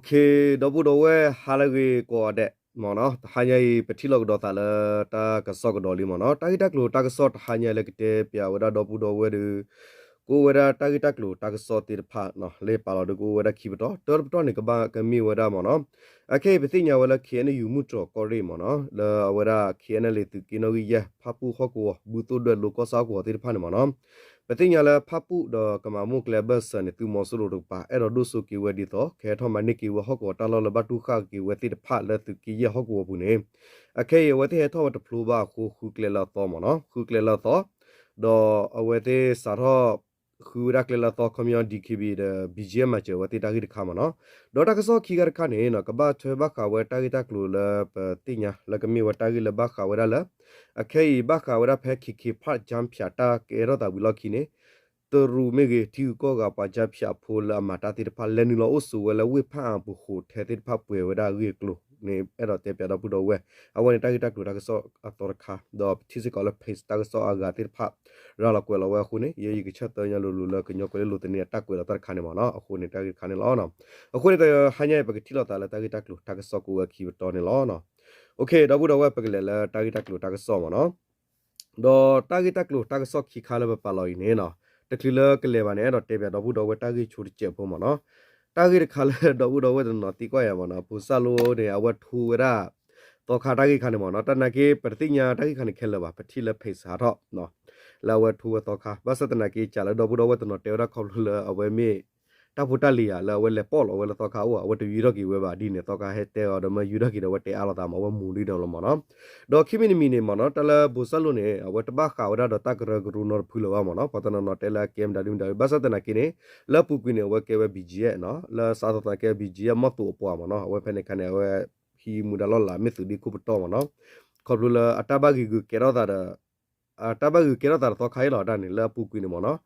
ဒီပုၢ်ဒီဝဲၢ် ဟါလၢအဂ့ၤကိးဂၤဒဲးမ့ၢ်နီၤ, တဟါညါအံၤ ပထံၣ်လိာ်ကဒီးသးလၢတၢ်ကစီၣ်ကဒီးလံမ့ၢ်နီၤ. တၢ်ဂ့ၢ်တၢ်ကျိၤတၢ်ကစီၣ်တဟါညါအံၤလၢကတဲပၠးဝဲဒၣ်ဒီပုၢ်ဒီဝဲၢ်ဒီး ကအိၣ်ဝဲဒၣ်တၢ်ဂ့ၢ်တၢ်ကျိၤတၢ်ကစီၣ်သ့ၣ်တဖၣ်နီၤ, လၢပာ်လီၤဒီးကအိၣ်ဝဲဒၣ်ခံပတီၢ်, တၢတပတီၢ်န့ၣ် ကဘၣ်ကမ့ၢ်ဝဲဒၣ်မ့ၢ်နီၤ, အခဲအံၤပသ့ၣ်ညါဝဲလၢ ခ့ၣ်အဲၣ်ယူၣ် မုၢ်တြီၤကီၢ်ရ့ၣ်မ့ၢ်နီၤ, လၢအဝဲဒၣ် ခ့ၣ်အဲၣ်ယူၣ် သုးက့နီၣ်ဂံၢ်ယဲၢ် ဖၣ်ပူၣ်ဟီၣ်ကဝီၤ ဘူၣ်သိၣ်ဒွဲၣ်လိကီၢ်ဆၣ်ဟီၣ်ကဝီၤသ့ၣ်တဖၣ်န့ၣ်မ့ၢ်နီၤ, ပသ့ၣ်ညါလၢဖၣ်ပူၣ်ဒီးကမၤမိၢ်ကျဲအဘၢၣ်စၢၤန့ၣ် သုးမီၤစိရိၤတကပၤ အဲၣ်ဒိးဒိၣ်စိက့ၤဝဲဒ်သိး ကဟဲထီၣ်မၤန့ၢ်က့ၤဝဲဟီၣ်ကဝီၤတၢ်လီၢ်လၢဘၣ်တူၢ်ဃာ်က့ၤဝဲသ့ၣ်တဖၣ်လၢသုးက့ယဲၢ်ဟီၣ်ကဝီၤပူၤန့ၣ်, အခဲအံၤအဝဲသ့ၣ်ဟဲထီၣ်ဝဲတဖျိဘၣ်အဃိ ဃုကျဲလၢအသီမ့ၢ်နီၤ, ဃုကျဲလၢအသီ, ဒီးအဝဲသ့ၣ်စးထီၣ် ဃုဝဲဒၣ်ကျဲလၢအသီ ခီပညီ DKBA ဒီး BGF မၤစၢၤဝဲသ့ၣ်တၢ်ဂ့ၢ်တခါမ့ၢ်နီၤ, ဒီးတၢ်ကစီၣ်ခံခါတခါန့ၣ်နီၤ ကဘၣ်ထွဲဘၣ်ဃးဝဲတၢ်ဂ့ၢ်တၢ်ကျိၤလၢပသ့ၣ်ညါလၢကမ့ၢ်ဝဲတၢ်ဂ့ၢ်လၢဘၣ်ဃးဝဲဒၣ်လၢ အခဲအံၤဘၣ်ဃးဝဲဒၣ်ဖဲ KK Park ကၠၢဖၠး တၢ်ကဲထီၣ်သးဝံၤလီၢ်ခံန့ၣ် တရူးမ့ၢ်ဂ့ၤ ထံဂုၤကီၢ်ဂၤပှၤကၠၢဖၠးဖိလၢအမၤတၢ်သ့ၣ်တဖၣ် လဲၤနုာ်လီၤအိၣ်ဆိးဝဲလၢဝ့ၢ်ဖၣ်အၣ်ပူၤ hotel သ့ၣ်တဖၣ်ပှဲၤဝဲဒၣ်အဂ့ၢ်အကျိၤန့ၣ် အဲၣ်ဒိးတဲပၠးဒီပုၢ်ဒီဝဲၢ်, အဝဲန့ၣ်တၢ်ဂ့ၢ်တၢ်ကျိၤတၢ်ကစီၣ်အသီတခါ, ဒီးပထံၣ်စ့ၢ်ကီးလၢ page တၢ်ကစီၣ်အဂၤသ့ၣ်တဖၣ် ရၤလီၤကွဲးလီၤဝဲအဃိန့ၣ် ယဲယကဆၢသၢညါလိၤလိၤလၢကညီကွဲၤလ့လိၤသန့အတၢ်ကွဲးလီၤတၢ်တခါန့ၣ်မ့ၢ်နီၤ, အဃိန့ၣ်တၢ်ဂ့ၢ်တခါန့ၣ်လီၤ. အဃိန့ၣ် တဟါညါအံၤ ပကထံၣ်လိာ်သးလၢတၢ်ဂ့ၢ်တၢ်ကျိၤတၢ်ကစီၣ်ကအိၣ်ဝဲခံပတီၢ်န့ၣ်လီၤ. ဒီပုၢ်ဒီဝဲၢ် ပကလဲၤလၢတၢ်ဂ့ၢ်တၢ်ကျိၤတၢ်ကစီၣ်မ့ၢ်နီၤ, ဒီးတၢ်ဂ့ၢ်တၢ်ကျိၤတၢ်ကစီၣ်ခံခါလၢပပာ်လီၤအံၤန့ၣ်နီၤ, တချုးလၢကလဲၤဘၣ်န့ၣ် အဲၣ်ဒိးတဲပၠးဒီပုၢ်ဒီဝဲၢ်တၢ်ဂ့ၢ်ဆိတစဲးဖိမ့ၢ်နီၤ, တၢ်ဂ့ၢ်တခါလၢဒီပုၢ်ဒီဝဲၢ်တနီၤသံကွၢ်ယၤမ့ၢ်နီၤ, ဘိးစၢ်လိန့ၣ် အဝဲထိဝဲဒၣ် သီခါတၢ်ဂ့ၢ်တခါန့ၣ်မ့ၢ်နီၤ, တၢ်နာ်က့ ပတသ့ၣ်ညါတၢ်ဂ့ၢ်တခါန့ၣ်ခဲလၢာ်ဘၣ်, ပထံၣ်လၢ page ဟးထီၣ် လၢအဝဲထိဝဲသီခါ, ဘၣ်ဆၣ်သနာ်က့ ကးလၢဒီပုၢ်ဒီဝဲၢ်တနီၤတဲဝဲဒၣ်ခီဖျိလၢအဝဲမ့ၢ် တၢ်ဖိတၢ်လံၤယၤလၢအဝဲလဲၤပိာ်လီၤဝဲလၢသီခါအိၣ် အဝဲတယုၢ်ထီၣ်က့ၤဝဲဘၣ်ဒ်န့ၣ် သီခါဟဲတဲအီၤဒီးမ့ၢ်ယုၢ်ထီၣ်က့ၤဒီးအဝဲတဲအါလိာ်သးမ့ၢ် အဝဲမူဒ်န့ၣ်လီၤမ့ၢ်နီၤ, ဒီးခံမံၤတမံၤန့ၣ်မ့ၢ်နီၤ တၢ်လၢဘိးစၢ်လိန့ၣ် အဝဲတဘၣ်ဃးဝဲဒၣ်ဒီးတၢ်ကရၢကရိနီတဖုလၢၤဘၣ်မ့ၢ်နီၤ, ပှၤတနီၤနီၤတဲလၢအကဲမတၤဒ်မတၤ ဘၣ်ဆၣ်သနာ်က့န့ၣ် လၢအပူၤကွံာ်န့ၣ် အဝဲကဲဝဲ BGF နီၤ, လၢစးထီၣ်သနာ်က့ BGF မီၢ်သိးအပှၤမ့ၢ်နီၤ, အဝဲဖဲန့ၣ်ခါန့ၣ် အဝဲဟံးမူဒါလီၢ်လၤမ့ၢ်သုးဒ့ခိၣ်ပတီၢ်မ့ၢ်နီၤ, ခီဖျိလၢအတၢ်ဘၣ်ဂ့ၤဂုာ်ကဲထီၣ်သးဒီး တၢ်ဘၣ်ဂ့ၤကဲထီၣ်သးဒီးသီခါအံၤလီၤဒၣ်န့ၣ် လၢအပူၤကွံာ်န့ၣ်မ့ၢ်နီၤ,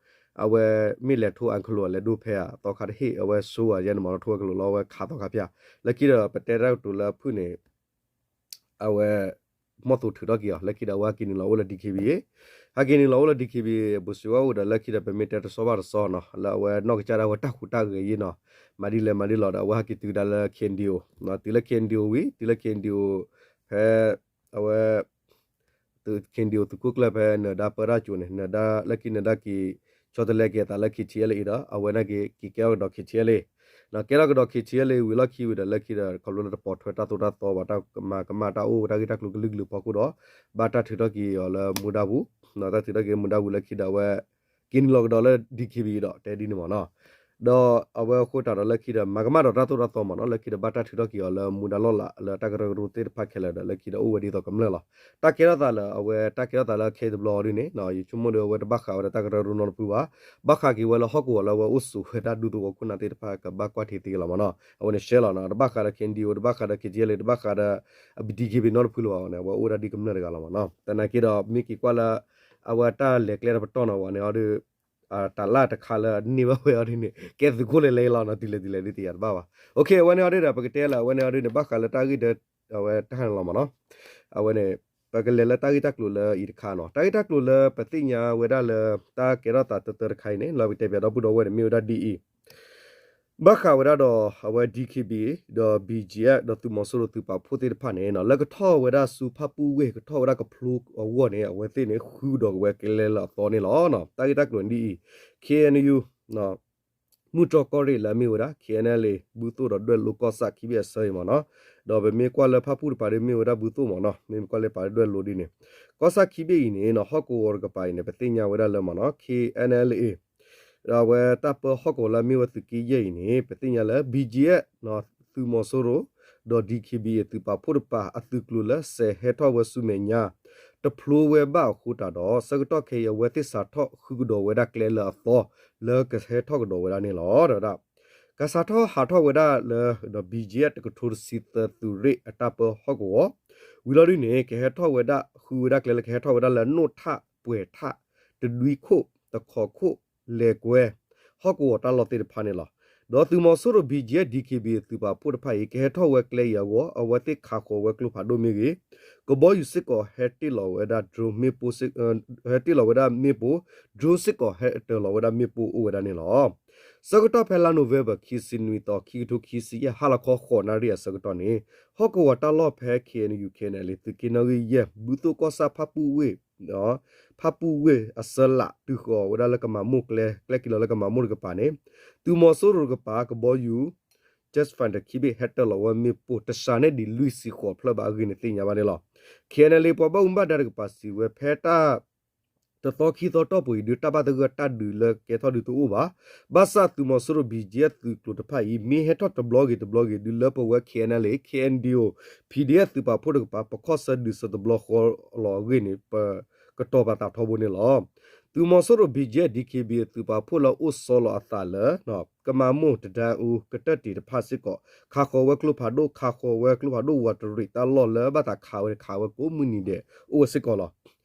အဝဲမ့ၢ်လဲၤထိအကလိးလဲၤဒိဖဲဧါ သီခါတဟ့ၣ် အဝဲဆိဧါယဲန့ၣ်မ့ၢ်နီၤ ထိအကလိးလီၤ အဝဲခးသီခါဖၠၣ်, လၢခံဒီးပတဲတၢ်ကတိၤလၢအဖုၣ်န့ၣ် အဝဲ မီၢ်သိးထုးထီၣ်က့ၤအီၤ လၢခံဒီးအဝဲဟဲက့ၤနုာ်လီၤအိၣ်လၢ DKBA, ဟဲက့ၤနုာ်လီၤအိၣ်လၢ DKBA ဘိးစံးဝဲအိၣ်ဒီး လၢခံဒီးပမ့ၢ်တဲတဆီဘၣ်တဆီနီၤ လၢအဝဲနီၢ်ကစၢ်ဒၣ်ဝဲတၢ်ဟူးတၢ်ဂဲၤယ့ၢ်နီၤ, မၤဒ်လဲၣ်မၤဒ်လဲၣ်ဒီး အဝဲဟဲက့ၤတုၤဒၣ်လၢ KNDO, တုၤလၢ KNDO ဝံၤ တုၤလၢ KNDO ဖဲ အဝဲ KNDO သုးခိၣ်ကျၢၢ်ဖဲနၢၤဒါပၢတၢ်ကၠိန့ၣ် နၢၤဒါလၢခံနၢၤဒါက့ၤ ဆီတလဲက့ၤအသးလၢ KTLA ဒီး အဝဲန့ၣ်က့ၤ က့ၤကဲထီၣ်ကဒီး KTLA, ကဲထီၣ်ကဒီး KTLA ဝံၤလီၢ်ခံဝံၤဒီး လၢခံဒီး ခီဖျိလၢတပိာ်ထွဲတၢ်သိၣ်တၢ်သီဘၣ် တၢ်ကမၤကမၣ်တၢ်အိၣ် တၢ်ဂ့ၢ်တၢ်ကျိၤကလုာ်ကလုာ်ဖီခိၣ်ဒီး ဘၣ်တၢ်ထုးထီၣ်က့ၤအီၤလၢမူဒါပူၤ, တၢ်ထုးထီၣ်က့ၤမူဒါပူၤလၢခံဒီးအဝဲ က့ၤနုာ်လီၤကဒီးလၢ DKBA ဒီး တဲဒ်န့ၣ်မ့ၢ်နီၤ, ဒီးအဝဲအဃိသတးဒီးလၢခံဒီး မၤကမၣ်ဒီးတၢ်သိၣ်တၢ်သီမ့ၢ်နီၤ လၢခံဒီးဘၣ်တၢ်ထုးထီၣ်က့ၤအီၤလၢမူဒါလီၢ်လၤလၢတၢ်ကရၢကရိသ့ၣ်တဖၣ်ခဲလၢာ်ဒီး လၢခံဒီးအိၣ်ဝဲဒ်သိးကမျၢၢ်လီၤ. တၢ်ကဲထီၣ်သးလၢအဝဲတၢ်ကဲထီၣ်သးလၢခဲအံၤတဘျီအီၤဒ်န့ၣ် ယဆိကမိၣ်ဒီးအဝဲတဘၣ်ဃးဝဲဒၣ်တၢ်ကရၢကရိနီတဖုဘၣ်, ဘၣ်ဃးက့ၤဝဲလၢဟီၣ်ကဝီၤလၢအဝဲအိၣ်ဆိးဝဲဒၣ်ဒူသဝီခိၣ်နၢ်သ့ၣ်တဖၣ်ကဘၣ်ကွၢ်ထံသ့လီၤမ့ၢ်နီၤ, အဝဲန့ၣ်ရှဲလီၤနီၤ တဘၣ်ဃးဒီး KNDO တဘၣ်ဃးဒီး KTLA တဘၣ်ဃးဒီး DKBA နီတဖုလၢၤဘၣ်န့ၣ် အဝဲအိၣ်ဒၣ်ဒ်ကမျၢၢ်တဂၤလီၤမ့ၢ်နီၤ, သနာ်က့ဒီးမ့ၢ်က့ၤကွၢ်လၢ အဝဲတၢ်လဲၤကျဲတပတီၢ်နီၤဝဲန့ၣ်အီၤဒီး တၢ်လၢတခါလၢအန့ၢ်ဘၣ်ဝဲအီၤဒ်န့ၣ် ကဲသုးခိၣ်လဲၤလဲၤလီၤနီၤ တုၤလဲၤတုၤလဲၤဒ်တယၤတဘၣ်ဘၣ်. အဝဲန့ၣ်အီၤဒ်ဒီး ပကတဲလၢအဝဲန့ၣ်အီၤဒ်န့ၣ် ဘၣ်ဃးလၢတၢ်ဂ့ၢ်ဒီး အဝဲတၢ်ဟးန့ၣ်လီၤမ့ၢ်နီၤ, အဝဲန့ၣ် ပကလဲၤလၢတၢ်ဂ့ၢ်တၢ်ကျိၤလၢအံၤတခါနီၤ, တၢ်ဂ့ၢ်တၢ်ကျိၤလၢပသ့ၣ်ညါဝဲဒၣ်လၢ တၢ်ကဲထီၣ်သးတၢတၢတခါအံၤန့ၣ် လၢပကတဲပၠးဒီပုၢ်ဒီဝဲၢ်န့ၣ် မ့ၢ်ဝဲဒၣ်ဒ်အံၤ ဘၣ်ဃးဝဲဒၣ်ဒီး အဝဲ DKBA ဒီး BGF ဒီးသုးမီၤစိရိၤသုးပာ်ဖှိၣ်သ့ၣ်တဖၣ်န့ၣ် လၢကထီၣ်ဝဲဒၣ်ဆူဖၣ်ပူၣ်ဝ့ၢ် ကထီၣ်ဝဲဒၣ်ကဖျိအဂီၢ်န့ၣ် အဝဲသ့ၣ်န့ၣ် ဃုကဒီးက့ၤဝဲကျဲလၢအသီန့ၣ်လီၤ. တၢ်ဂ့ၢ်တၢ်ကျိၤန့ၣ်ဒ်အံၤ KNU မုၢ်တြီၢ်ကီၢ်ရ့ၣ်လၢအမ့ၢ်ဝဲဒၣ် KNLA ဘူၣ်သိၣ်ဒီးဒွဲၣ်လိကီၢ်ဆၣ်ခံဘ့ၣ်အဆၢအံၤမ့ၢ်နီၤ, ဒီးပမ့ၢ်ကွၢ်လၢဖၣ်ပူၣ်တပၤဒီးမ့ၢ်ဝဲဒၣ်ဘူၣ်သိၣ်မ့ၢ်နီၤ, မ့ၢ်ကွၢ်လၢပာ်လၢဒွဲၣ်လိဒ်န့ၣ်, ကီၢ်ဆၣ်ခံဘ့ၣ်အံၤန့ၣ်နီၤ ဟီၣ်ကဝီၤတကပၤအံၤန့ၣ် ပသ့ၣ်ညါဝဲဒၣ်လၢမ့ၢ်နီၤ KNLA ဒီးအဝဲတၢ်ပၢဟီၣ်ကဝီၤလၢအမ့ၢ်ဝဲသုးက့ယဲၢ်အံၤန့ၣ် ပသ့ၣ်ညါလၢ BGF သုးမီၤစိရိၤ ဒီး DKBA သုးပာ်ဖှိၣ်တပၤ အသုးကျိၤလၢစဲးဟဲထီၣ်ဝဲဆူမဲာ်ညါ တဖျိဝဲဘၣ်အဃိသတးဒီး ဆၢကတီၢ်ခဲအံၤအဝဲသ့ၣ်စးထီၣ်ဃုကဒီးဝဲဒၣ်ကျဲလၢအသီ လၢကဟဲထီၣ်ကဒီးဝဲဒၣ်န့ၣ်လီၤ. ဒီး ကစးထီၣ်ဟးထီၣ်ဝဲဒၣ်လၢ ဒီး BGF တကထိတဆံသၢသုးရ့ၣ်အတၢ်ပၢဟီၣ်ကဝီၤ ဝံၤလီၤဒ်န့ၣ် ကဟဲထီၣ်ဝဲဒၣ် ဃုဝဲဒၣ်ကျဲလၢကဟဲထီၣ်ဝဲဒၣ်လၢနိၣ်ထၣ်ပှဲၤထၣ် တဒွံခိၣ် တခီခိၣ် လဲၤကွဲ ဟီၣ်ကဝီၤတၢ်လီၢ်သ့ၣ်တဖၣ်န့ၣ်လီၤ. ဒီးသုးမီၤစိရိၤ ဘံၣ်ကၠံၣ်အဲၣ် ဒံၣ်ခ့ၣ်ဘံၣ် သုးပာ်ဖှိၣ်တဖၣ်အံၤ ကဟဲထီၣ်ဝဲကျဲအံၤအဂီၢ် အဝဲသ့ၣ်ခးဃီၤဝဲကျိဖးဒိၣ်မ့ၢ်ဂ့ၤ, ကဘီယူၤစ့ၢ်ကီးဟဲတ့ၢ်လီၤဝဲဒၣ် drone မ့ၣ်ပိၢ် ဟဲတ့ၢ်လီၤဝဲဒၣ်မ့ၣ်ပိၢ်, drone စ့ၢ်ကီးဟဲတ့ၢ်လီၤဝဲဒၣ်မ့ၣ်ပိၢ်အိၣ်ဝဲဒၣ်န့ၣ်လီၤ. ဆၢကတီၢ်ဖဲလါနိၣ်ဝ့ဘၢၣ် ခံဆံနွံသီ ခံကထိခံဆံယဲၢ် ဟါလီၤခီဃိးနၣ်ရံၣ်အဆၢကတီၢ်န့ၣ် ဟီၣ်ကဝီၤတၢ်လီၢ်ဖဲ KNU KNLA သုးက့နီၣ်ဂံၢ်ယဲၢ် ဘုသိၣ်ကီၢ်ဆၣ် ဖၣ်ပူၣ်ဝ့ၢ် ဖၣ်ပူၣ်ဝ့ၢ်အဆၢလး တုၤဃီၤဝဲဒၣ်လၢကမၤမိၢ်ကျဲ ကျဲက့ၤလီၤလၢကမၤမိၢ်တကပၤန့ၣ် သုးမီၤစိရိၤတကပၤ ကဘီယူၤ Jet Fighter ခံဘ့ၣ် ဟဲတ့ၢ်လီၤဝဲမ့ၣ်ပိၢ် တစှၤန့ၢ်ဒံးလွံၢ်ဆံဃိးဖျၢၣ်ဘၣ်အဂ့ၢ်န့ၣ်သ့ၣ်ညါဘၣ်န့ၣ်လီၤ. KNLA ပှၤဘၣ်မူဘၣ်ဒါတကပၤစံးဝဲ ဖဲတၢ် တသီခံသီတီၢ်ပူၤအံၤ ဒုးတၢ်ဘၣ်သဂၢၢ်တၢ်ဒုးလၢကဲထီၣ်ဒုးတအိၣ်ဘၣ်. ဘၣ်ဆၣ်သုးမီၤစိရိၤ ဘံၣ်ကၠံၣ်အဲၣ် သုးကျိၤတဖၣ်အံၤ မ့ၢ်ဟဲထီၣ်တဘျီဂ့ၤတဘျီဂ့ၤ ဒုးလၢပဝဲ KNLA, KNDO, PDF သုးပာ်ဖှိၣ်တကပၤ ပခီၣ်ဆၢဒုးဆၢတဘျီဃီလီၤအဂ့ၢ်န့ၣ် ပကတီၤပာ်သးထီဘိန့ၣ်လီၤ. သုးမီၤစိရိၤ ဘံၣ်ကၠံၣ်အဲၣ် ဒံၣ်ခ့ၣ်ဘံၣ် သုးပာ်ဖှိၣ်လၢအိၣ်ဆီလီၤအသးလၢ ကမၤမိၢ်တဒၢအူ ကတၢၢ်တံာ်တဖၣ်စ့ၢ်ကီး ခးဃီၤဝဲကျိဖးဒိၣ် ခးဃီၤဝဲကျိဖးဒိၣ်ဝးတရံးတၢ်လီၢ်လၢဘၣ်သးခးဝဲန့ၣ် ခးဝဲကိးမုၢ်နံၤဒဲး အိၣ်ဝဲစ့ၢ်ကီးလီၤ.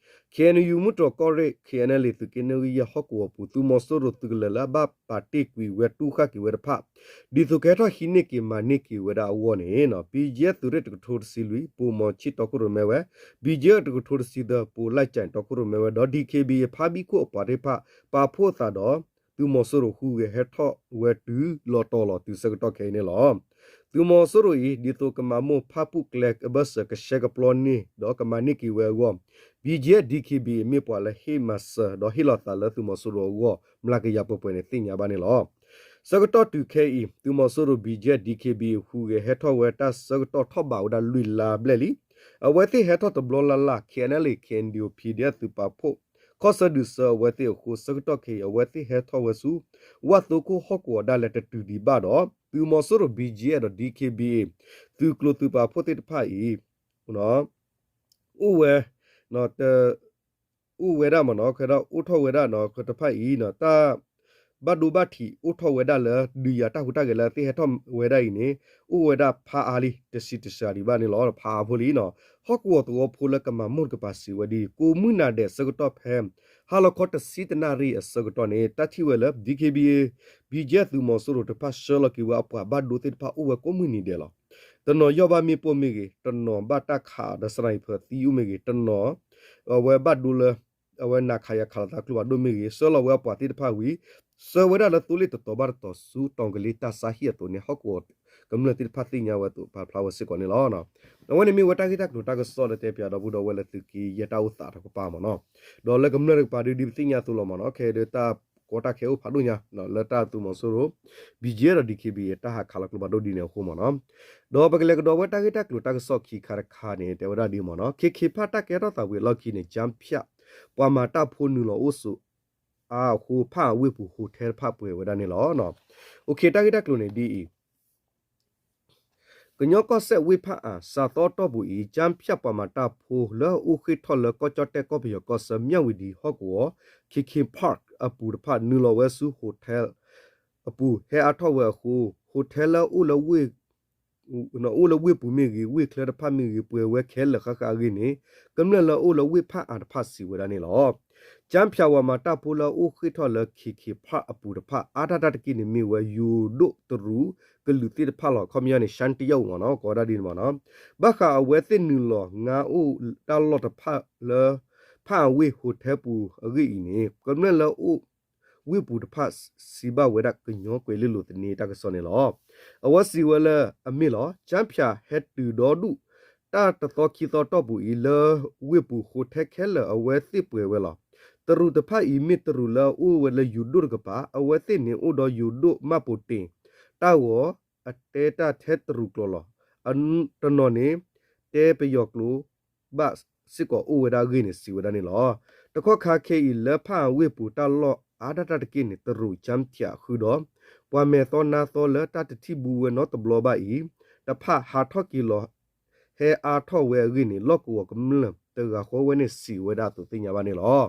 KNU မုၢ်တြီၢ်ကီၢ်ရ့ၣ် KNLA သုးက့နီၣ်ဂံၢ်ယဲၢ်ဟီၣ်ကဝီၤပူၤ သုးမီၤစိရိၤသုးကလၢၤလၢအဘၣ်ပာ်တ့ၢ်ကွံာ်ဝဲတူၢ်ဃာ်က့ၤဝဲတဖၣ် ဒ်သိးကဟဲထီၣ်ဟံးန့ၢ်က့ၤမၤန့ၢ်က့ၤဝဲဒၣ်အဂီၢ်န့ၣ် ဘံၣ်ကၠံၣ်အဲၣ် သုးရ့ၣ်တကထိတဆံလွံၢ် ပိာ်မီၤဆံၣ်တီခိၣ်ရိၣ်မဲဝဲ, ဘံၣ်ကၠံၣ်အဲၣ် တကထိတဆံသၢ ပိာ်လၢကၠဲၣ်တီခိၣ်ရိၣ်မဲဝဲ ဒီး DKBA ဖါဘံၣ်ခိၣ်အပှၤသ့ၣ်တဖၣ် ပာ်ဖှိၣ်သးဒီး သုးမီၤစိရိၤဟူးဂဲၤဟဲထီၣ်ဝဲတုၤလီၤတီၤလီၤတုၤဆၢကတီၢ်ခဲအံၤန့ၣ်လီၤ. သုးမီၤစိရိၤအံၤ ဒ်သိးကမၤမိၢ်ဖၣ်ပူၣ်ကျဲကဘၢၣ်စၢၤ ကဆှဲကပျီန့ၢ် ဒီးကမၤန့ၢ်က့ၤဝဲအဂီၢ် ဘံၣ်ကၠံၣ်အဲၣ် DKBA မ့ၢ်ပှၤလၢဟ့ၣ်မၤစၢၤ ဒီးဟ့ၣ်လီၤသးလၢသုးမီၤစိရိၤအဂီၢ် မျးကယၤပှဲၤပှဲၤန့ၣ်သ့ၣ်ညါဘၣ်န့ၣ်လီၤ. ဆၢကတီၢ်တုၤခဲအံၤ သုးမီၤစိရိၤ ဘံၣ်ကၠံၣ်အဲၣ် DKBA ဟူးဂဲၤဟဲထီၣ်ဝဲတၢ်ဆၢကတီၢ်ထီၣ်ဘးဝဲဒၣ်လွံၢ်လါဘျဲၣ်လံ. အဝဲသ့ၣ်ဟဲထီၣ်တဘျီလၢ်လၢ် KNLA KNDO PDF သုးပာ်ဖှိၣ် ခီၣ်ဆၢဒုးဆၢအဝဲသ့ၣ်အဃိ ဆၢကတီၢ်ခဲအံၤ အဝဲသ့ၣ်ဟဲထီၣ်ဝဲဆူ ဝၣ်သိခိၣ်ဟီၣ်ကဝီၤဒၣ်လဲာ်တတုၤဒံးဘၣ်ဒီး သုးမီၤစိရိၤ ဘံၣ်ကၠံၣ်အဲၣ် ဒီး DKBA သုးကျိၤသုးပာ်ဖှိၣ်သ့ၣ်တဖၣ်အံၤ အိၣ်ဝဲ အိၣ်ဝဲဒၣ်မ့ၢ်နီၤ ခဲဒီးအိၣ်ထီၣ်ဝဲဒၣ်နီၤ တဖၣ်အံၤ တၢ်ဘၣ်ဒိဘၣ်ထံးအိၣ်ထီၣ်ဝဲဒၣ်လၢ ဒုးယၤတၢ်ဟူးတၢ်ဂဲၤလၢသ့ၣ်ဟဲထီၣ်ဝဲဒၣ်အံၤန့ၣ် အိၣ်ဝဲဒၣ်ဖးအါလံ တဆံးတစှၤဒံးဘၣ်န့ၣ်လီၤ ဖးအါဖိလံနီၤ. ဟီၣ်ကဝီၤသဝီဖိလၢကမၤမိၢ်တကပၤစံးဝဲဒ်အံၤ ကိးမုၢ်နၤဒဲးဆၢကတီၢ်ဖဲ ဟါလီၤခီတဆံတနၣ်ရံၣ်အဆၢကတီၢ်န့ၣ် တၢ်ထံၣ်ဝဲလၢ DKBA BGF သုးမီၤစိရိၤတဖၣ်ဆှၢလီၤက့ၤဝဲအပှၤဘၣ်ဒိသ့ၣ်တဖၣ်အိၣ်ဝဲကိးမုၢ်နံၤဒဲးလီၤ. တနီၤယီၢ်ဘၣ်မ့ၣ်ပိၢ်မ့ၢ်ဂ့ၤ, တနီၤဘၣ်တၢ်ခးဒီး sniper သံအိၣ်မ့ၢ်ဂ့ၤ, တနီၤ အဝဲဘၣ်ဒိလၢ အဝဲနးခးယၤခးလိာ်သးကျိဖးဒိၣ်မ့ၢ်ဂ့ၤ, ဆှၢလီၤဝဲအပှၤသ့ၣ်တဖၣ်ဝံၤ ဆှၢဝဲဒၣ်လၢသိလ့ၣ်တတီၤဘၣ်တတီၤဆူ တီၤကလ့တၢ်ဆါဟံၣ်အသိးန့ၣ် ဟီၣ်ကဝီၤကမျၢၢ်သ့ၣ်တဖၣ်သ့ၣ်ညါဝဲအသိး ပာ်ဖျါဝဲစ့ၢ်ကီးန့ၣ်လီၤ. အဝဲန့ၣ်မ့ၢ်ဝဲတၢ်ဂ့ၢ်တၢ်ကျိၤတၢ်ကစီၣ်လၢတဲပၠးဒီပုၢ်ဒီဝဲၢ်လၢသုးက့ယဲၢ်တၢ်အိၣ်သးတကပၤမ့ၢ်နီၤ. ဒီးလၢကမျၢၢ်တကပၤဒုးဒ်ပသ့ၣ်ညါအသိးလီၤမ့ၢ်နီၤ, ခဲအံၤဒီးတၢ်ကီတၢ်ခဲအိၣ်ဖးဒိၣ်ညါ လၢတၢ်သုးမီၤစိရိၤ BGF ဒီး DKBA တၢ်ဟးခးလီၤကျိဖးဒိၣ်ဒ်န့ၣ်အဃိမ့ၢ်နီၤ. ဒီးပကလဲၤကဒီးဝဲတၢ်ဂ့ၢ်တၢ်ကျိၤတၢ်ကစီၣ်ခံခါတခါန့ၣ် တဲဝဲဒၣ်ဒ်မ့ၢ်နီၤ, ခ့ခ့ဖၣ်တၢ်ကဲထီၣ်သးဝံၤအလီၢ်ခံန့ၣ် ကၠၢဖၠၣ် ပှၤမၤတၢ်ဖိနုာ်လီၤအိၣ်ဆိးအါအဃိ ဖၣ်အဝ့ၢ်ပူၤ hotel တဖၣ်ပှဲၤဝဲဒၣ်န့ၣ်လီၤ. တၢ်ဂ့ၢ်တၢ်ကျိၤန့ၣ်ဒ်အံၤ ကညီကီၢ်စဲၣ်ဝ့ၢ်ဖၣ်အၣ် စှၤသီတီၢ်ပူၤအံၤ ကၠၢဖၠၣ်ပှၤမၤတၢ်ဖိလၢအအိၣ်ဃ့ၢ်ထီၣ်လၢကီၢ်ကၠီၣ်တဲၣ်ကီၢ်ပယီၤကီၢ်ဆၢ မၠၣ်ဝံၤဒံးဟီၣ်ကဝီၤ ခ့ခ့ park အပူၤတဖၣ် နုာ်လီၤဝဲဆူ hotel အပူၤ ဟဲအါထီၣ်ဝဲအဃိ hotel လၢအိၣ်လၢ အိၣ်လၢဝ့ၢ်ပူၤမ့ၢ်ဂ့ၤ ဝ့ၢ်ချၢတဖၣ်မ့ၢ်ဂ့ၤ ပှဲၤဝဲခဲလၢာ်ဃၣ်ဃၣ်အဂ့ၢ်န့ၣ် ကမျၢၢ်လၢအအိၣ်လၢဝ့ၢ်ဖၣ်အၣ်တဖၣ်စံးဝဲဒၣ်န့ၣ်လီၤ. ကၠၢဖၠၣ်ပှၤမၤတၢ်ဖိလၢအအိၣ်ဃ့ၢ်ထီၣ်လၢ ခ့ခ့ park အပူၤတဖၣ် အါဒၣ်တၢ်တက့ၢ်န့ၣ်မ့ၢ်ဝဲယိၤဒိၣ်တရူးကလုာ်သ့ၣ်တဖၣ်လီၤ. ခီပညီန့ၣ် ရှမ်းတရုတ် မ့ၢ်နီၤ ကိးဝဲဒၣ်ဒ်န့ၣ်မ့ၢ်နီၤ. ဘၣ်ဃးအဝဲသ့ၣ်နုာ်လီၤငါအိၣ်တၢ်လီၢ်တဖၣ်လၢ ဖၣ်အဝ့ၢ် hotel ပူၤအဂ့ၢ်အံၤန့ၣ် ကမျၢၢ်လၢအအိၣ် ဝ့ၢ်ပူၤတဖၣ် စံးဘၣ်ဝဲဒၣ်ကညီကွဲၤလ့လိာ်သန့တၢ်ကစီၣ်န့ၣ်လီၤ. အဝဲစံးဝဲလၢအမ့ၢ်လီၤ. ကၠၢဖၠၣ်ဟဲတုၤဒီဒူၣ် တၢ်တသီခံသီတီၢ်ပူၤအံၤ လၢဝ့ၢ်ပူၤ hotel ခဲလၢာ်အဝဲသ့ၣ်ပှဲၤဝဲလီၤ. တရူးတဖၣ်အံၤမ့ၢ်တရူးလၢအအိၣ်ဝဲလၢယိၤဒိၣ်တကပၤ အဝဲသ့ၣ်န့ၣ်အိၣ်ဒီးယိၤဒိၣ်မၢ်ပိာ်တ့ၢ် တၢ်ဂီၤ အတဲတၢ်ထဲတရူးကျိာ်လီၤ. တနီၤန့ၣ် တဲပယီၤကျိာ် ဘၣ်စ့ၢ်ကီးအိၣ်ဝဲဒၣ်အဂ့ၢ်န့ၣ် စံးဝဲဒၣ်န့ၣ်လီၤ. တကီၢ်ခါခဲအံၤ လၢဖၣ်အဝ့ၢ်ပူၤတၢ်လီၢ်အါဒၣ်တၢ်တက့ၢ်န့ၣ် တရူး ကၠၢဖၠၣ် ဃုာ်ဒီး ပှၤမဲာ်သီနါသီလၢတၢ်တထံၣ်ဘူးဝဲနီတဘျီဘၣ်အံၤ တဖၣ်ဟးထီၣ်က့ၤလီၤ ဟဲအါထီၣ်ဝဲအဂ့ၢ်န့ၣ် လီၢ်ကဝီၤကမျၢၢ်တဂၤဃီဝဲန့ၣ် စံးဝဲဒၣ်အသိးသ့ၣ်ညါဘၣ်န့ၣ်လီၤ.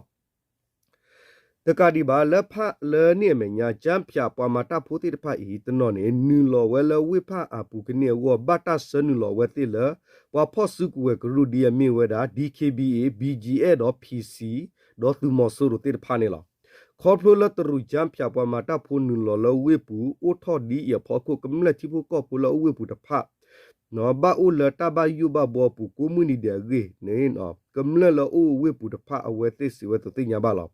တကးဒံးဘၣ် လၢဖၣ်လၢန့ၣ်အမဲာ်ညါ ကၠၢဖၠၣ်ပှၤမၤတၢ်ဖိသ့ၣ်တဖၣ်အံၤ တနီၤန့ၣ် နုာ်လီၤဝဲလၢဝ့ၢ်ဖၣ်အၣ်ပူၤကန့ၢ်အဂီၢ် ဘၣ်တၢ်ဆှၢနုာ်လီၤဝဲသ့ၣ်လၢ ပှၤဖီၣ်စုကဝဲၤကရူၢ်ဒ်အမ့ၢ်ဝဲဒၣ် DKBA, BGF ဒီး PC ဒီးသုးမီၤစိရိၤသ့ၣ်တဖၣ်န့ၣ်လီၤ. ခီဖျိလၢတရူးကၠါဖၠးပှၤမၤတၢ်ဖိနုာ်လီၤလၢဝ့ၢ်ပူၤ အိၣ်ထီၣ်ဒ်အံၤအဖီခိၣ် ကမျၢၢ်ထံဖိကီၢ်ဖိလၢအအိၣ်ဝ့ၢ်ပူၤတဖၣ် ဘၣ်အိၣ်လၢတၢ်ဘၣ်ယိၣ်ဘၣ်ဘှီပူၤကိးမုၢ်နံၤဒဲးအဂ့ၢ်န့ၣ် ကမျၢၢ်လၢအအိၣ်ဝ့ၢ်ပူၤတဖၣ် အဝဲသ့ၣ်စံးဝဲသိးသ့ၣ်ညါဘၣ်လီၤ.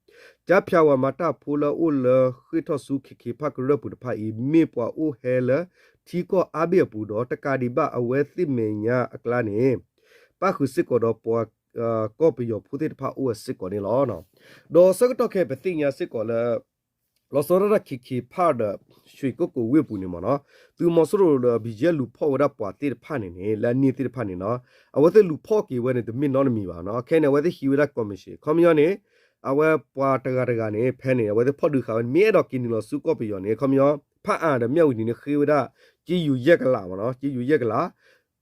ကၠါဖၠးပှၤမၤတၢ်ဖိလၢအအိၣ်လၢဃ့ၢ်ထီၣ်ဆူ ခ့ခ့ဖၣ်ကရၢၢ်ပူၤတဖၣ်အံၤ မ့ၢ်ပှၤအိၣ်ဟဲလၢထံကီၢ်အါဘ့ၣ်အပူၤဒီး တကးဒံးဘၣ် အဝဲသ့ၣ်မဲာ်ညါအကျါန့ၣ် ပၣ်ဃုာ်စ့ၢ်ကီးဒီးပှၤ ကီၢ်ပယီၤဖိသ့ၣ်တဖၣ်အိၣ်ဝဲစ့ၢ်ကီးန့ၣ်လီၤ. ဒီးဆၢကတီၢ်ခဲအံၤပသ့ၣ်ညါစ့ၢ်ကီးလၢ လီၤဆီဒၣ်တၢ် ခ့ခ့ဖၣ်ဒီး ရွှ့ၣ်ကိၣ်ကိၣ်ဝ့ၢ်ပူၤန့ၣ်မ့ၢ်နီၤ, သုးမီၤစိရိၤဒီး ဘီကၠဲလူၤဖီၣ်ဝဲဒၣ်ပှၤသ့ၣ်တဖၣ်န့ၣ်န့ၣ် လၢအန့ၢ်သ့ၣ်တဖၣ်န့ၣ်နီၤ, အဝဲသ့ၣ်လူၤဖီၣ်က့ၤဝဲန့ၣ် တမ့ၢ်နီတမံၤဘၣ်နီၤ. ခဲအံၤန့ၣ် အဝဲသ့ၣ်ဟံးဝဲဒၣ် commission ခီပညီန့ၣ် အဝဲပှၤတဂၤတဂၤန့ၣ် ဖဲန့ၣ် အဝဲသ့ၣ်ဖီၣ်ဒုးဃာ်ဝဲန့ၣ် မ့ၢ်အဲၣ်ဒိးက့ၤနုာ်လီၤဆူကီၢ်ပယီၤန့ၣ် ခီပညီ ဖၣ်အၣ်ဒီးမၠၣ်ဝတံၤန့ၣ် ဃ့ဝဲဒၣ် က့ယူၤယဲၢ်ကလးမ့ၢ်နီၤ, က့ယူၤယဲၢ်ကလး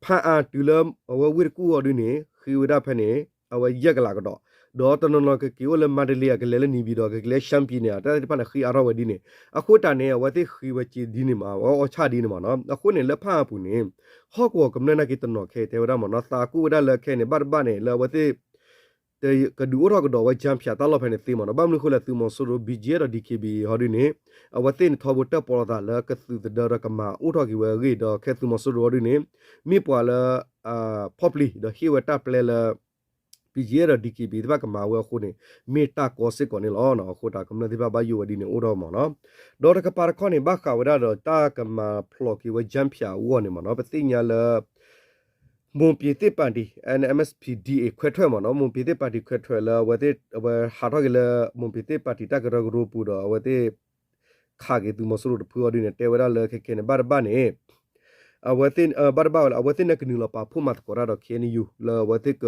ဖၣ်အၣ်တုၤလၢအဝဲဝ့ၢ်တကူၣ်အီၤဒုန့ၣ် ဃ့ဝဲဒၣ်ဖဲန့ၣ် အဝဲယဲၢ်ကလးကဒီး, ဒီးတနီၤနီၤကက့ၤအိၣ်လၢမါတလ့ အကလဲၤလၢနံၤဘံၤဒီး ကကလဲၤလၢ ရှမ်းပြည်နယ် တၢ်သ့ၣ်တဖၣ်န့ၣ် ဃ့အါထီၣ်ဝဲဒ်န့ၣ်, အဃိတၢ်န့ၣ် အဝဲသ့ၣ်ဃ့ဝဲက့ၤဒ်န့ၣ်မး အဝဲအီၣ်ဆၣ်ဒ်န့ၣ်မ့ၢ်နီၤ. အဃိန့ၣ် လၢဖၣ်အၣ်ပူၤန့ၣ် ဟီၣ်ကဝီၤကမျၢၢ်နာ်က့တနီၤခဲအံၤတဲဝဲဒၣ်မ့ၢ်နီၤ, သးကူၣ်ဝဲဒၣ်လၢခဲအံၤန့ၣ် ဘၣ်တဘၣ်န့ၣ် လၢအဝဲသ့ၣ် ကဒုးအိၣ်ထီၣ်ကဒီးဝဲ ကၠါဖၠးတၢ်လီၢ်ဖဲန့ၣ်သ့မ့ၢ်နီၤ. ဘၣ်မနုၤအဃိလဲၣ် သုးမီၤစိရိၤ ဘီကၠဲဒီး ဒံၣ်ခ့ဘံၣ် ဟီဒုန့ၣ် အဝဲသ့ၣ်န့ၣ်ထီဘိတၢ်ပီးလိာ်သးလၢကသုးသဒၢဒီးကမၤအိၣ်ထီၣ်က့ၤဝဲအဂ့ၢ်ဒီး ခဲသုးမီၤစိရိၤဟီဒုန့ၣ် မ့ၢ်ပှၤလၢ ဖီၣ်ပျံၤ ဒီးဟ့ၣ်ဝဲတၢ်ပျဲလၢ ဘီကၠဲဒီး ဒံၣ်ခ့ဘံၣ် သ့ၣ်တဖၣ်ကမၤဝဲအဃိန့ၣ် မ့ၢ်တၢ်ကီစ့ၢ်ကီးန့ၣ်လီၤ. အဃိတၢ်ကမျၢၢ်သ့ၣ်တဖၣ်ဘၣ်ယိၣ်ဝဲဒ်န့ၣ်အိၣ်ထီၣ်မ့ၢ်နီၤ. ဒီးတကပၤတခီန့ၣ် ဘၣ်ဃးဝဲဒၣ်ဒီးတၢ်ကမၤဖျိးက့ၤဝဲ ကၠါဖၠးအဂီၢ်န့ၣ်မ့ၢ်နီၤ, ပသ့ၣ်ညါလၢ မွန်ပြည်သစ်ပါတီ NMSP-DA ခွဲထွက်မ့ၢ်နီၤ, မွန်ပြည်သစ်ပါတီ ခွဲထွက် လၢအဝဲသ့ၣ် အဝဲဟးထီၣ်က့ၤလၢ မွန်ပြည်သစ်ပါတီ တၢ်ကရၢကရိပူၤဒီး အဝဲသ့ၣ် ခးက့ၤသုးမီၤစိရိၤတဖုအီၤဒုန့ၣ် တဲဝဲဒၣ်လၢခဲခဲန့ၣ် ဘၣ်တဘၣ်န့ၣ် အဝဲသ့ၣ် ဘၣ်တဘၣ်ဝဲလၢ အဝဲသ့ၣ်န့ၣ်ကနုာ်လီၤပာ်ဖှိၣ်မၤသကိးတၢ်ဒီး KNU လၢအဝဲသ့ၣ်က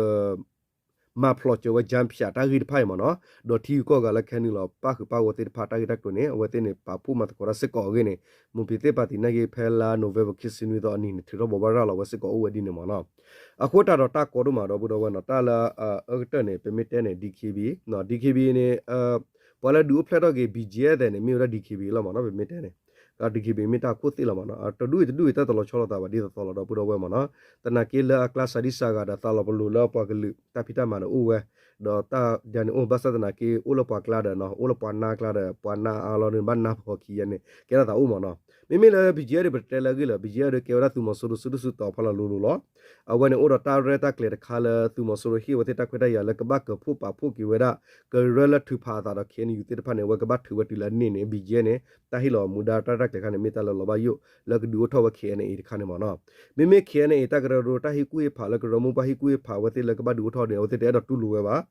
မၤဖျိးက့ၤဝဲ ကၠါဖၠး တၢ်ဂ့ၢ်တဖၣ်အံၤမ့ၢ်နီၤ, ဒီးထံဂုၤကီၢ်ဂၤလၢကဟဲနုာ်လီၤပၣ်ဃုာ်ပၣ်ဂီၢ်သ့ၣ်တဖၣ် တၢ်ဂ့ၢ်တၢ်ကျိၤန့ၣ် အဝဲသ့ၣ်န့ၣ် ပာ်ဖှိၣ်မၤသကိးတၢ်စ့ၢ်ကီးအဂ့ၢ်န့ၣ် မွန်ပြည်သစ်ပါတီ နာ်က့ဖဲလါ November ခံဆံနွံသီအနံၤန့ၣ် ထုးထီၣ်ဘိးဘၣ်ရၤလီၤဝဲစ့ၢ်ကီးအိၣ်ဝဲဒ်န့ၣ်မ့ၢ်နီၤ. အဃိတၢ်ဒီးတၢ်ကီဒိၣ်မး ဒီပုၢ်ဒီဝဲၢ်နီၤ, တၢ်လၢအအၢကတၢၢ်န့ၣ် ပမ့ၢ်တဲန့ၣ် DKBA, DKBA န့ၣ် ပှၤလၢဒုးအိၣ်ဖျဲၣ်ထီၣ်က့ၤ BGF သ့ၣ်န့ၣ် မ့ၢ်ဝဲဒၣ် DKBA လီၤမ့ၢ်နီၤ, ပမ့ၢ်တဲန့ၣ် DKBA မ့ၢ်တၢ်ခိၣ်သ့ၣ်လီၤမ့ၢ်နီၤ, တဒူၣ်အံၤတဒူၣ်အံၤ တၢ်တလီၤဆီလိာ်သးဘၣ်ဒ်သိးသိးလီၤ ဒီပုၢ်ဒီဝဲၢ်မ့ၢ်နီၤ, သနာ်က့လၢအကျါစှၤဒံစှၤဂၤဒီး သးလီၤပလိာ်လၢပှၤကလုာ် တၢ်ဖံးတၢ်မၤန့ၣ်အိၣ်ဝဲ, ဒီးတၢ်ဒ်န့ၣ်အိၣ် ဘၣ်ဆၣ်သနာ်က့ အိၣ်လၢပှၤကျါဒီးနီၤ အိၣ်လၢပှၤနါကျါဒီး ပှၤနါအါလီၤန့ၣ် ဘၣ်နါဖီခံယဲန့ၣ် ကဲထီၣ်သးအိၣ်မ့ၢ်နီၤ. မ့မ့ၢ်လၢ BGF ဒီး ပတဲလၢအဂ့ၢ်လၢ BGF ဒီး ကဲဝဲဒၣ်သုးမီၤစိရိၤစုဒုၣ်စုတီၤဖီလာ်လိၤလိၤလီၤ. အဝဲန့ၣ်အိၣ်ဒီးတၢ်ရဲၣ်တၢ်ကျဲၤတခါလၢ သုးမီၤစိရိၤဟ့ၣ်ဝဲသ့ၣ်တၢ်ခွဲးတၢ်ယာ်လၢကဘၣ်ကၢၤဖှိၣ်ပာ်ဖှိၣ်က့ၤဝဲဒၣ် ကရၢလၢထုးဖးအသးဒီး KNU သ့ၣ်တဖၣ်န့ၣ် အဝဲကဘၣ်ထုးဝဲတုၤလၢအန့ၢ်န့ၣ် BGF န့ၣ် တၢ်ဟ့ၣ်လီၤမူဒါတၢ်ရဲၣ်တၢ်ကျဲၤတခါန့ၣ် မ့ၢ်တၢ်လၢလီၤဘၣ်ယိၣ် လၢကဒုးအိၣ်ထီၣ်ဝဲ KNA တခါန့ၣ်မ့ၢ်နီၤ. မ့မ့ၢ် KNA တၢ်ကရၢကရိတၢ်ဟ့ၣ်ကူၣ်ဟ့ၣ်ဖးလၢကရၢမိၢ်ပှၢ်ဟ့ၣ်ကူၣ်ဟ့ၣ်ဖးအဝဲသ့ၣ်လၢကဘၣ်ဒုးအိၣ်ထီၣ်န့ၣ် အဝဲသ့ၣ်တအဲၣ်ဒိးတူၢ်လိာ်ဝဲဘၣ်.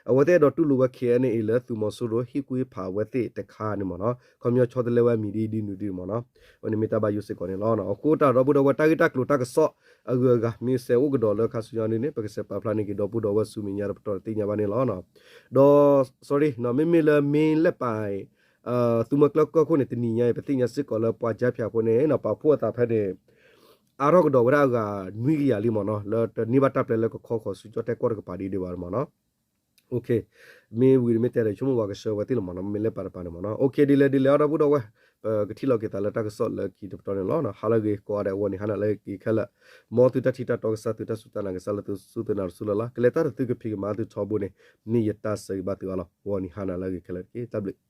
အဝဲသ့ၣ်အဲၣ်ဒိးတူၢ်လိာ်ဝဲ KNA လၢသုးမီၤစိရိၤဟ့ၣ်ကူၣ်ဟ့ၣ်ဖးအဝဲသ့ၣ်တခါန့ၣ်မ့ၢ်နီၤ. ခီပညီဆီတလဲဝဲအမံၤဒ်အံၤဒ်နုၤဒ်မ့ၢ်နီၤ. အဝဲန့ၣ်မ့ၢ်တၢ်ဘၣ်ယိၣ်စ့ၢ်ကီးန့ၣ်လီၤ. အဃိတၢ်ဒီပုၢ်ဒီဝဲၢ် တၢ်ဂ့ၢ်တၢ်ကျိၤတၢ်ကစီၣ်အဂုၤအဂၤ မ့ၢ်စဲးအိၣ်ကဒီးလၢခါဆူညါဒ်န့ၣ် ပကစဲးပာ်ဖျါန့ၢ်က့ၤဒီပုၢ်ဒီဝဲၢ်ဆူမဲာ်ညါတပတီၢ်သ့ၣ်ညါဘၣ်န့ၣ်လီၤ. ဒီး sorry မ့မ့ၢ်လၢ မ့ၢ်လဲၣ်ပာ် သုးမုၢ်ကျၢၢ်ကီၢ်ခိၣ်န့ၣ် တနံၤညါအံၤ ပသ့ၣ်ညါစ့ၢ်ကီးလၢပှၤကၠါဖၠးဖိန့ၣ် ပာ်ဖှိၣ်အသးဖဲန့ၣ် အါထီၣ်ကဒီးဝဲဒၣ်အဂၤနွံကယၤလံမ့ၢ်နီၤ, လၢတန့ၢ်ဘၣ်တၢ်ပျဲလၢကခီဃီၤဆူကၠီၣ်တဲၣ်ကီၢ်တကပၤဒ်ဒံးဘၣ်မ့ၢ်နီၤ. မ့ၢ်ဝံၤမ့ၢ်တဲဒီး ဆိကမိၣ်ပှၤကဆှၢဝဲသ့ၣ်လီၤမ့ၢ်နီၤ, မ့ၢ်လဲၣ်ပာ်တပၤန့ၣ်မ့ၢ်နီၤ. ဒ်လဲၣ်ဒ်လဲၣ်အံၤ ဒီပုၢ်ဒီဝဲၢ် ပကထံၣ်လိာ်က့ၤသးလၢတၢ်ကစီၣ်လၢခံတပတီၢ်န့ၣ်လီၤ. ဟါလၢအဂ့ၤကိးဂၤဒဲး ဂီၤနံၤဟါနၤလၢအဂ့ၤခဲလၢာ်, မ်သုတၢ်ထံၣ်တၢ်တီကစၢ် သုတၢ်စူၢ်တၢ်နာ်ကစၢ်လၢသုစူၢ်သုနာ်တစူၢ်လၢ်လၢ် ကလဲၤတၢ်တသုကဖံးကမၤသုထီဘိန့ၣ် မ့ၢ်ယတၢ်ဆၢဂ့ၤဘၣ်သုအါလီၤ. ဂီၤနံၤဟါနၤလၢအဂ့ၤခဲလၢာ်တက့ၢ်. တၢ်ဘျုး